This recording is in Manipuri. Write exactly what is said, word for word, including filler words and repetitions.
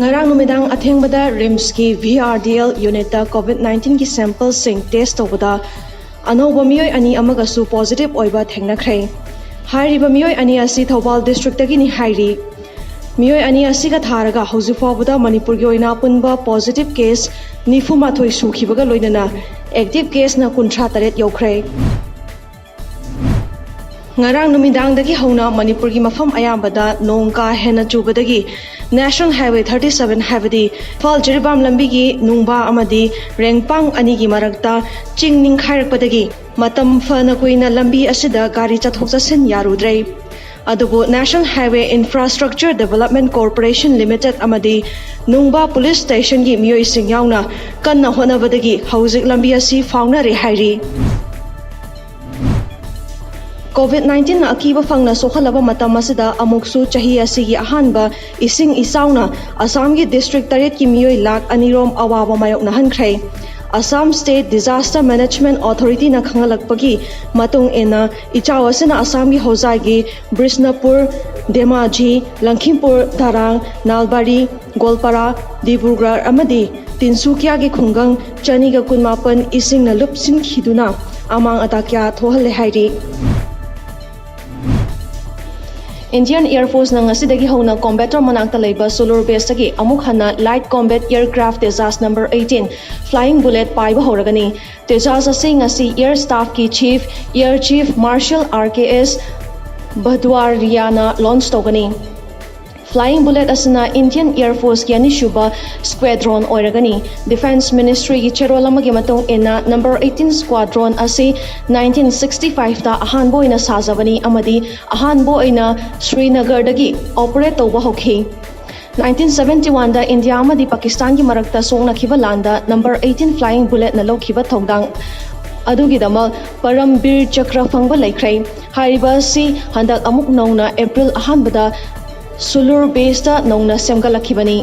ꯉꯔꯥꯡ ꯅꯨꯃꯤꯗꯥꯡ ꯑꯊꯦꯡꯕꯗ ꯔꯤꯝꯁꯀꯤ V R D L ꯌꯨꯅꯤꯠꯇ COVID ꯅꯥꯏꯟꯇꯤꯟꯒꯤ ꯁꯦꯝꯄꯜꯁꯤꯡ ꯇꯦꯁ ꯇꯧꯕꯗ ꯑꯅꯧꯕ ꯃꯤꯑꯣꯏ ꯑꯅꯤ ꯑꯃꯒꯁꯨ ꯄꯣꯖꯤꯇꯤꯚ ꯑꯣꯏꯕ ꯊꯦꯡꯅꯈ꯭ꯔꯦ꯫ ꯍꯥꯏꯔꯤꯕ ꯃꯤꯑꯣꯏ ꯑꯅꯤ ꯑꯁꯤ ꯊꯧꯕꯥꯜ ꯗꯤꯁꯇ꯭ꯔꯤꯛꯇꯒꯤꯅꯤ ꯍꯥꯏꯔꯤ꯫ ꯃꯤꯑꯣꯏ ꯑꯅꯤ ꯑꯁꯤꯒ ꯊꯥꯔꯒ ꯍꯧꯖꯤꯛ ꯐꯥꯎꯕꯗ ꯃꯅꯤꯄꯨꯔꯒꯤ ꯑꯣꯏꯅ ꯑꯄꯨꯟꯕ ꯄꯣꯖꯤꯇꯤꯚ ꯀꯦꯁ ꯅꯤꯐꯨ ꯃꯥꯊꯣꯏ ꯁꯨꯈꯤꯕꯒ ꯂꯣꯏꯅꯅ ꯑꯦꯛꯇꯤꯚ ꯀꯦꯁꯅ ꯀꯨꯟꯊ꯭ꯔꯥ ꯇꯔꯦꯠ ꯌꯧꯈ꯭ꯔꯦ꯫ ꯉꯔꯥꯡ ꯅꯨꯃꯤꯗꯥꯡꯗꯒꯤ ꯍꯧꯅ ꯃꯅꯤꯄꯨꯔꯒꯤ ꯃꯐꯝ ꯑꯌꯥꯝꯕꯗ ꯅꯣꯡ ꯀꯥ ꯍꯦꯟꯅ ꯆꯨꯕꯗꯒꯤ ꯅꯦꯁꯅꯦꯜ ꯍꯥꯏꯋꯦ ꯊꯥꯔꯇꯤ ꯁꯚꯦꯟ ꯍꯥꯏꯕꯗꯤ ꯏꯝꯐꯥꯜ ꯖꯤꯔꯤꯕꯥꯝ ꯂꯝꯕꯤꯒꯤ ꯅꯨꯡꯕꯥ ꯑꯃꯗꯤ ꯔꯦꯡꯄꯥꯡ ꯑꯅꯤꯒꯤ ꯃꯔꯛꯇ ꯆꯤꯡ ꯅꯤꯡꯈꯥꯏꯔꯛꯄꯗꯒꯤ ꯃꯇꯝ ꯐꯅ ꯀꯨꯏꯅ ꯂꯝꯕꯤ ꯑꯁꯤꯗ ꯒꯥꯔꯤ ꯆꯠꯊꯣꯛ ꯆꯠꯁꯤꯟ ꯌꯥꯔꯨꯗ꯭ꯔꯦ꯫ ꯑꯗꯨꯕꯨ national highway infrastructure development corporation limited ꯑꯃꯗꯤ ꯅꯨꯡꯕꯥ ꯄꯨꯂꯤꯁ ꯁ꯭ꯇꯦꯁꯟꯒꯤ ꯃꯤꯑꯣꯏꯁꯤꯡ ꯌꯥꯎꯅ ꯀꯟꯅ ꯍꯣꯠꯅꯕꯗꯒꯤ ꯍꯧꯖꯤꯛ ꯂꯝꯕꯤ ꯑꯁꯤ ꯐꯥꯎꯅꯔꯦ ꯍꯥꯏꯔꯤ꯫ ꯀꯣꯚꯤꯗ ꯅꯥꯏꯟꯇꯤꯟꯅ ꯑꯀꯤꯕ ꯐꯪꯅ ꯁꯣꯛꯍꯜꯂꯕ ꯃꯇꯝ ꯑꯁꯤꯗ ꯑꯃꯨꯛꯁꯨ ꯆꯍꯤ ꯑꯁꯤꯒꯤ ꯑꯍꯥꯟꯕ ꯏꯁꯤꯡ ꯏꯆꯥꯎꯅ ꯑꯁꯥꯝꯒꯤ ꯗꯤꯁꯇ꯭ꯔꯤꯛ ꯇꯔꯦꯠꯀꯤ ꯃꯤꯑꯣꯏ ꯂꯥꯈ ꯑꯅꯤꯔꯣꯝ ꯑꯋꯥꯕ ꯃꯥꯌꯣꯛꯅꯍꯟꯈ꯭ꯔꯦ꯫ ꯑꯁꯥꯝ ꯁ꯭ꯇꯦꯠ ꯗꯤꯖꯥꯁꯇꯔ ꯃꯦꯅꯦꯖꯃꯦꯟꯠ ꯑꯣꯊꯣꯔꯤꯇꯤꯅ ꯈꯪꯍꯜꯂꯛꯄꯒꯤ ꯃꯇꯨꯡ ꯏꯟꯅ, ꯏꯆꯥꯎ ꯑꯁꯤꯅ ꯑꯁꯥꯝꯒꯤ ꯍꯣꯖꯥꯏꯒꯤ ꯕꯤꯁꯅꯨꯄꯨꯔ, ꯙꯦꯃꯥꯖꯤ, ꯂꯪꯈꯤꯝꯄꯨꯔ, ꯗꯥꯔꯥꯡ, ꯅꯥꯜꯕꯥꯔꯤ, ꯒꯣꯜꯄꯥꯔꯥ, ꯗꯤꯕ꯭ꯔꯨꯒꯔ ꯑꯃꯗꯤ ꯇꯤꯟꯁꯨꯀꯤꯌꯥꯒꯤ ꯈꯨꯡꯒꯪ ꯆꯅꯤꯒ ꯀꯨꯟꯃꯥꯄꯟ ꯏꯁꯤꯡꯅ ꯂꯨꯞꯁꯤꯟꯈꯤꯗꯨꯅ ꯑꯃꯥꯡ ꯑꯇꯥ ꯀꯌꯥ ꯊꯣꯛꯍꯜꯂꯦ ꯍꯥꯏꯔꯤ꯫ ꯏꯟꯗꯤꯌꯟ ꯑꯦꯌꯔ ꯐꯣꯔꯁꯅ ꯉꯁꯤꯗꯒꯤ ꯍꯧꯅ ꯀꯣꯝꯕꯦꯇꯔ ꯃꯅꯥꯛꯇ ꯂꯩꯕ ꯁꯨꯂꯨꯔ ꯕꯦꯁꯇꯒꯤ ꯑꯃꯨꯛ ꯍꯟꯅ light combat aircraft ꯇꯦꯖꯥꯁ number eighteen flying bullet ꯄꯥꯏꯕ ꯍꯧꯔꯒꯅꯤ꯫ ꯇꯦꯖꯥꯁ ꯑꯁꯤ ꯉꯁꯤ air ꯁ꯭ꯇꯥꯐꯀꯤ chief air chief martial R ꯀꯦ ꯑꯦꯁ ꯚꯗ꯭ꯋꯥꯔꯤꯌꯥꯅ ꯂꯣꯟꯆ ꯇꯧꯒꯅꯤ꯫ ꯐ꯭ꯂꯥꯏꯌꯤꯡ ꯕꯨꯂꯦꯠ ꯑꯁꯤꯅ ꯏꯟꯗꯤꯌꯟ ꯑꯦꯌꯔ ꯐꯣꯔꯁꯀꯤ ꯑꯅꯤꯁꯨꯕ ꯁ꯭ꯀ꯭ꯋꯥꯗ꯭ꯔꯣꯟ ꯑꯣꯏꯔꯒꯅꯤ꯫ ꯗꯤꯐꯦꯟꯁ ꯃꯤꯅꯤꯁꯇ꯭ꯔꯤꯒꯤ ꯆꯦꯔꯣꯜ ꯑꯃꯒꯤ ꯃꯇꯨꯡ ꯏꯟꯅ, ꯅꯝꯕꯔ ꯑꯩꯠꯇꯤꯟ ꯁ꯭ꯀ꯭ꯋꯥꯗ꯭ꯔꯣꯟ ꯑꯁꯤ ꯅꯥꯏꯟꯇꯤꯟ ꯁꯤꯛꯁꯇꯤ ꯐꯥꯏꯚꯇ ꯑꯍꯥꯟꯕ ꯑꯣꯏꯅ ꯁꯥꯖꯕꯅꯤ ꯑꯃꯗꯤ ꯑꯍꯥꯟꯕ ꯑꯣꯏꯅ ꯁ꯭ꯔꯤꯅꯒꯔꯗꯒꯤ ꯑꯣꯄꯔꯦꯠ ꯇꯧꯕ ꯍꯧꯈꯤ꯫ ꯅꯥꯏꯟꯇꯤꯟ ꯁꯚꯦꯟꯇꯤ ꯋꯥꯟꯗ ꯏꯟꯗꯤꯌꯥ ꯑꯃꯗꯤ ꯄꯥꯀꯤꯁꯇꯥꯟꯒꯤ ꯃꯔꯛꯇ ꯁꯣꯛꯅꯈꯤꯕ ꯂꯥꯟꯗ ꯅꯝꯕꯔ ꯑꯩꯠꯇꯤꯟ ꯐ꯭ꯂꯥꯏꯌꯤꯡ ꯕꯨꯂꯦꯠꯅ ꯂꯧꯈꯤꯕ ꯊꯧꯗꯥꯡ ꯑꯗꯨꯒꯤꯗꯃꯛ ꯄꯔꯝ ꯕꯤꯔ ꯆꯀ꯭ꯔ ꯐꯪꯕ ꯂꯩꯈ꯭ꯔꯦ꯫ ꯍꯥꯏꯔꯤꯕ ꯑꯁꯤ ꯍꯟꯗꯛ ꯑꯃꯨꯛ ꯅꯧꯅ ꯑꯦꯄ꯭ꯔꯤꯜ ꯑꯍꯥꯟꯕꯗ ꯁꯨꯂꯨꯔ ꯕꯦꯁꯇ ꯅꯧꯅ ꯁꯦꯝꯒꯠꯂꯛꯈꯤꯕꯅꯤ꯫